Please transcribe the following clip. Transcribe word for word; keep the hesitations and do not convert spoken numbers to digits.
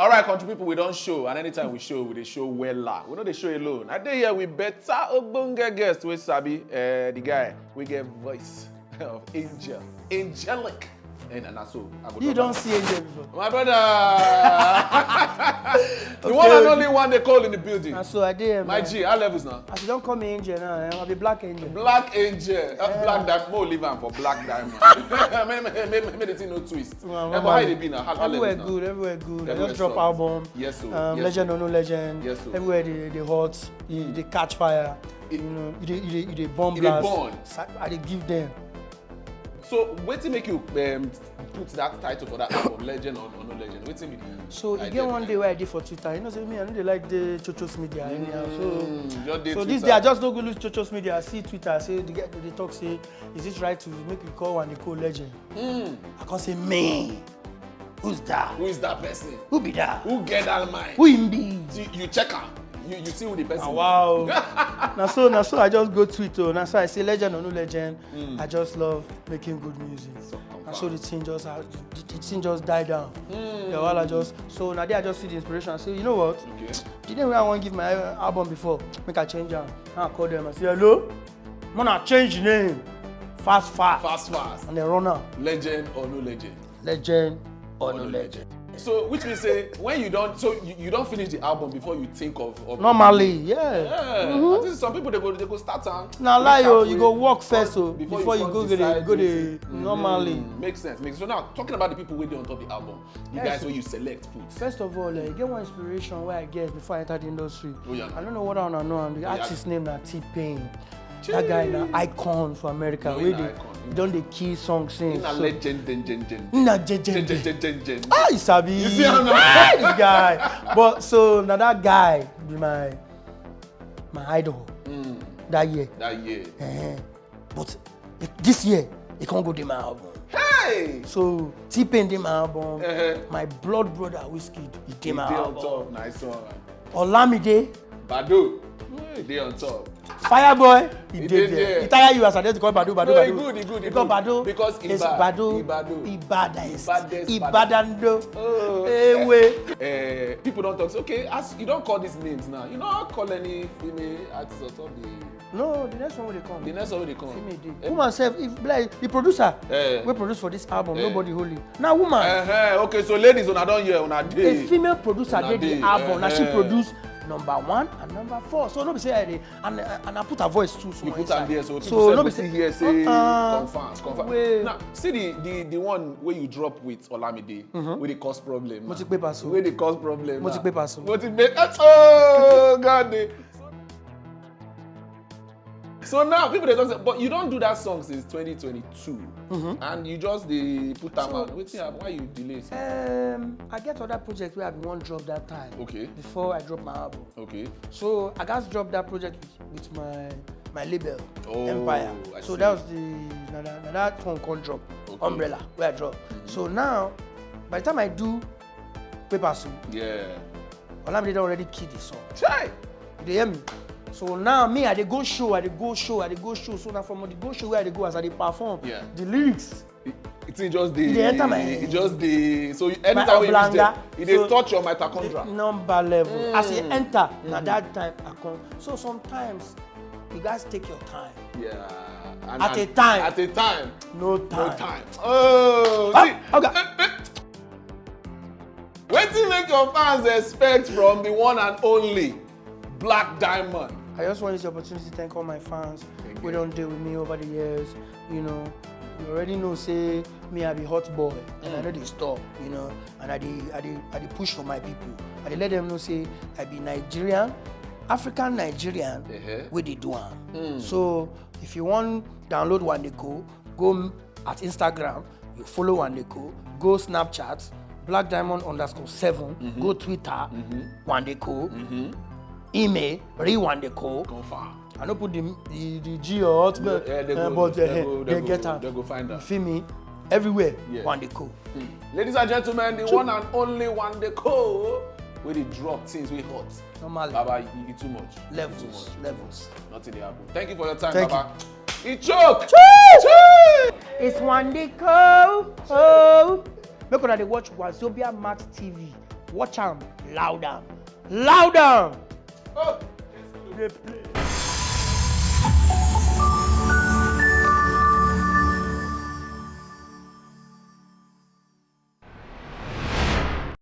All right, country people, we don show, and anytime we show, we dey show wella. We no dey show alone. I dey here with better ogbonge guest wey sabi, eh, the guy wey get voice of angel, angelic. And, and na so I go You talk don am. see angel before? My brother, the Okay. one and only Wande Coal in the building. Na so I dey here, My man. G, how levels now? As you don call me angel now, eh, I be black angel. Black angel, uh, Yeah. black diamond. Mo leave am for black diamond. Make, make, make, make the thing no twist. Well, Eh, but how normally. you dey be now? How, how Everywhere levels now? good, everywhere good. I Everywhere just drop soft. album. Yes, so. Um, Yes, legend so. or no legend. Yes, so. Everywhere they, they hot, Mm. they catch fire. It- You know, you dey, you dey, you dey bomb It dey blast. burn. Sa- I dey give them. So wetin make you, um, put that title for that album, Legend or, or No Legend? Wetin be the So e idea get one behind day it? wey I dey for Twitter. You know, say me, I no dey like the chochos media anyhow. So, Mm, just dey so this Twitter. day I just no go look chochos media. I see Twitter. I say the guy dey talk say, is it right to make we call Wande Coal legend? Mm. I come say, me. Who's that? Who is that person? Who be that? Who get that mind? Who him be? You, you check am. You, you see who the person Ah, be. wow. Na so, na so I just go tweet. Oh, na so I say legend or no legend. Mm. I just love making good music. So, And so the thing just, uh, the, the thing just died down. Mm. The wahala just, so na there I just see the inspiration. I say, you know what? Okay. The name wey I wan give my, uh, album before, make I change am. I call them. I say, hello? Mona change the name. Fast, fast. Fast, fast. And they run am. Legend or no legend? Legend or no legend? So, which means say, when you don, so you, you don finish the album before you think of, of Normally, yeah. Yeah. Mm-hmm. At least some people, they go, they go start am. Na lie, oh, you go work first, oh, before you go dey, go dey normally. Mm, makes sense. Makes sense. So now, talking about the people wey dey on top the album, the Yes. guys wey you select put. First of all, eh, e get one inspiration wey I get before I enter the industry. Oh, yeah. I don't know what I know, and the Yeah. artist name na T-Pain. That guy na Chee. icon for America. No, Wey he na dey, icon. he don dey kill song since. He na So legend, gen, gen, gen. He na gen, gen, Gen, gen, gen. gen, gen, gen. Ah, you sabi. You see how now? Ah, this guy. But so na that guy be my, my idol Mm. that year. That year. Eh. But this year, he can't go dey my album. Hey! So T-Pain dey my album. Uh-huh. My blood brother Wizkid, he dey He my dey on album. top. Nice one. Olamide. Baddo. He dey on top. Fireboy, he He dey dey there. there. He tire you as I dey to call Baddo, Baddo, No, he Baddo. good, he good, he Because good. Baddo Because he is bad. Baddo. He Baddo. He bad. He He baddest. He baddest. badando. Oh. Ewe. Eh, people don talk say, okay, as you don call these names now, you no call any female artist on top the No, the next one wey dey come. The next one wey dey come. Female dey. Eh. Woman sef, if, like, the producer Eh. wey produce for this album, Eh. nobody holy. Na woman. Uh-huh. Okay, so ladies, una don hear, una dey. A female producer Una dey the dey. album. Na she Uh-huh. produce number one and number four. So no be say I dey, and, and I put her voice too. So You put am there, so people no be sef go say, hear say, uh-uh. confirm, confirm. Wait. Now, see the, the, the one wey you drop with Olamide, Mm-hmm. wey dey cause problem Mo now. ti pay pass o. Wey dey cause problem Mo ti now. pay pass o. Mo ti pay, oh, God, dey. So now people dey talk say, but you don do that song since twenty twenty-two, Mm-hmm. and you just dey put am So out. Wetin happen? Why you delay? Um, I get other project wey I bin wan drop that time. Okay. Before I drop my album. Okay. So I gats drop that project with, with my, my label, Oh, Empire. I So see. that was the, na, na, na that one come drop, Okay. Umbrella, wey I drop. Mm-hmm. So now, by the time I do Paper Soup, Yeah. Olamide don already kill the song. Chai! You dey hear me? So now me, I dey go show, I dey go show, I dey go show. So now from the go show where I dey go, as I dey perform, Yeah. the lyrics, It, it just dey, E dey enter my e just dey. So you, anytime wey you reach there, oblanga. e dey So touch your mitochondria. The number level. As e Mm. enter, na Mm-hmm. that time I come. So sometimes you guys take your time. Yeah. And, At and a time. At a time. No No time. time. Oh, Ah, see, oga. eh, eh. Wetin make your fans expect from the one and only Black Diamond? I just want to use the opportunity to thank all my fans Thank who you. don dey with me over the years. You know, you already know say me, I be hot boy, and I Mm. no dey stop. You know, and I dey, I dey, I dey push for my people. I dey let them know say I be Nigerian, African Nigerian, Uh-huh. wey dey do am. Mm. So if you wan download Wande Coal, go m-, at Instagram, you follow Wande Coal, go Snapchat, Black Diamond underscore seven, Mm-hmm. go Twitter, Mm-hmm. Wande Coal, Mm-hmm. email, re Wande Coal. Confirm. I no put the, the, the G or Hotmail, Yeah, they uh, go, but, they uh, go, they they go, get am. they go find You am. feel me? Everywhere, Yeah. Wande Coal. Hmm. Ladies and gentlemen, the Choo. one and only Wande Coal, wey dey drop things wey hot. Normally. Baba, you, you too much. You Levels, too much. levels. Nothing dey happen. Thank you for your time, Thank Baba. you. E choke. Choo! Choo! It's Wande Coal. Oh. Make una dey watch Wazobia Max T V. Watch am, loud am, loud am. Dey play.